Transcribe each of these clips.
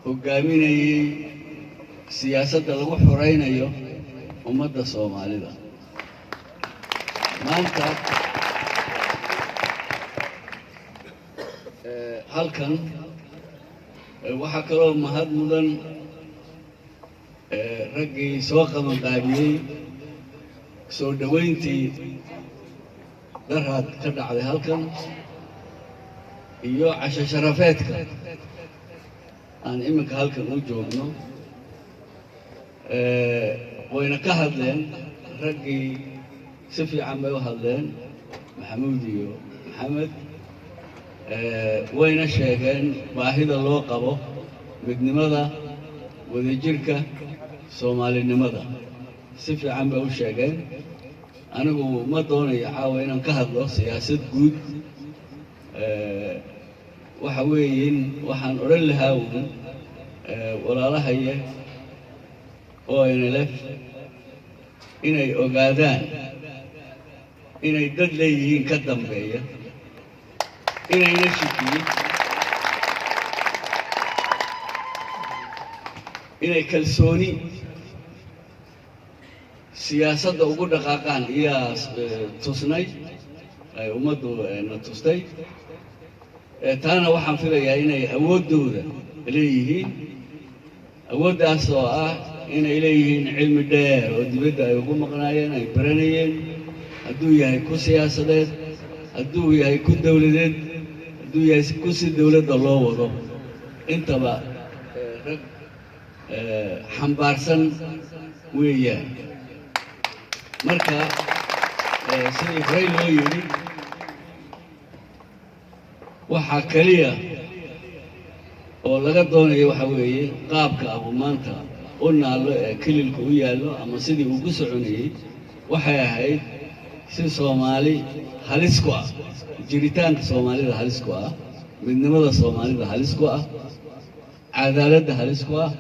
Hoggaaminayey siyaasadda lagu xoraynayo ummadda Soomaalida. Maanta halkan waxaa kaloo mahad mudan raggii soo qabanqaabiyey soo dhoweyntii daraad ka dhacday halkan iyo casho sharafeedka aan iminka halkan u joogno. Wayna ka hadleen raggii, si fiican bay u hadleen, Maxamuud iyo Maxamed, wayna sheegeen baahida loo qabo midnimada, wadajirka, Soomaalinimada. Si fiican bay u sheegeen. Anigu ma doonayo caawa inaan ka hadlo siyaasad guud. Waxa weeyin waxaan odhan lahaa uun walaalahaye ONLF inay ogaadaan inay dad leeyihiin ka dambeeya, inayna shikiyin, inay kalsooni siyaasadda ugu dhaqaaqaan iyaa tusnay ay ummaddu na tustay. Taana waxaan filayaa inay awooddooda leeyihiin, awooddaas oo ah inay leeyihiin cilmi dheer oo dibadda ay ugu maqnaayeen, ay baranayeen, hadduu yahay ku siyaasadeed, hadduu yahay ku dawladeed, hadduu yahay ku si dawladda loo wado intaba, rag xambaarsan weeyaan. Marka sidii horey loo yidhi, waxaa keliya oo laga doonayo waxa weeye qaabka abu maanta u naallo ee kililka u yaallo ama sidii uu ku soconayey waxay ahayd si Soomaali halis ku ah, jiritaanka Soomaalida halis ku ah, midnimada Soomaalida halis ku ah, cadaaladda halis ku ah.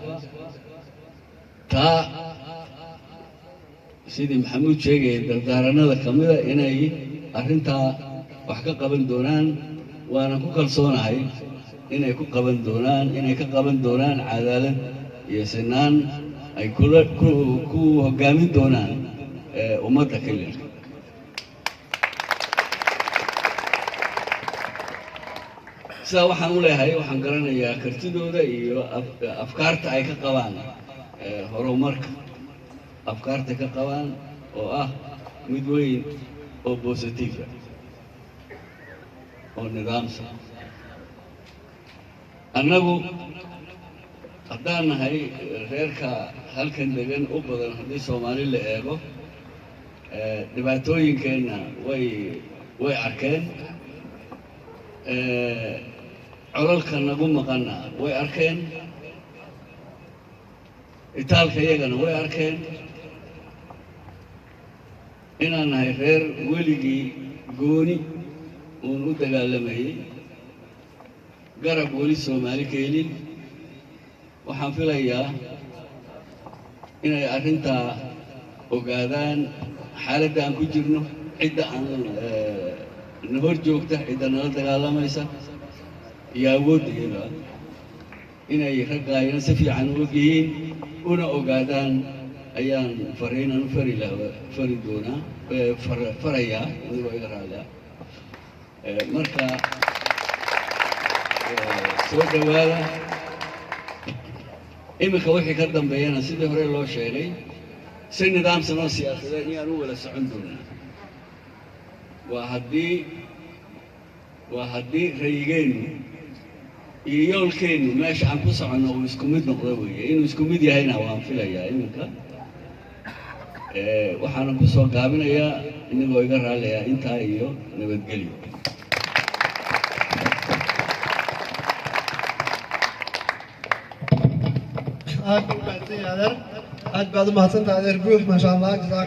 Taa sidii Maxamuud sheegayay, dardaaranada ka mida inay arrintaa wax ka qaban doonaan, waana ku kalsoonahay inay ku qaban doonaan, inay ka qaban doonaan cadaalad iyo sinaan ay kula ku hoggaamin doonaan ummadda kililka. Sidaa waxaan u leeyahay, waxaan garanayaa kartidooda iyo afkaarta ay ka qabaan horumarka, afkaarta ka qabaan oo ah mid weyn oo bositiifa oo nidaamsan. Annagu haddaan nahay reerka halkan degan u badan, haddii Soomaali la eego, dhibaatooyinkeenna way arkeen, colalka nagu maqanna way arkeen, itaalka iyagana way arkeen, inaan nahay reer weligii gooni uun u dagaalamayey, garab weli Soomaali ka helin. Waxaan filayaa inay arrintaa ogaadaan, xaaladda aan ku jirno, cidda aan na hor joogta, cidda nala dagaalamaysa iyo awoodda iyada, inay raggaayna si fiican u og yihiin una ogaadaan ayaan fariinan u fari laha, fari doonaa, farayaa, inagoo iga raaliya. Marka soo dhowaada. Iminka wixii ka dambeeyana, sidii hore loo sheegay, si nidaamsan oo siyaasadeed iyaan u wada socon doonaa. Waa haddii rayigeennu iyo yoolkeennu meesha aan ku soconno uu isku mid noqdo weeye. Inuu isku mid yahayna waan filayaa. Iminka waxaanan ku soo gaabinayaa, inagoo iga raaliyaa, intaa iyo nabadgelyo. Aad buu u mahadsan yahay adeer, aad baad u mahadsantahay adeer Guux, maasha Allah, jazaak.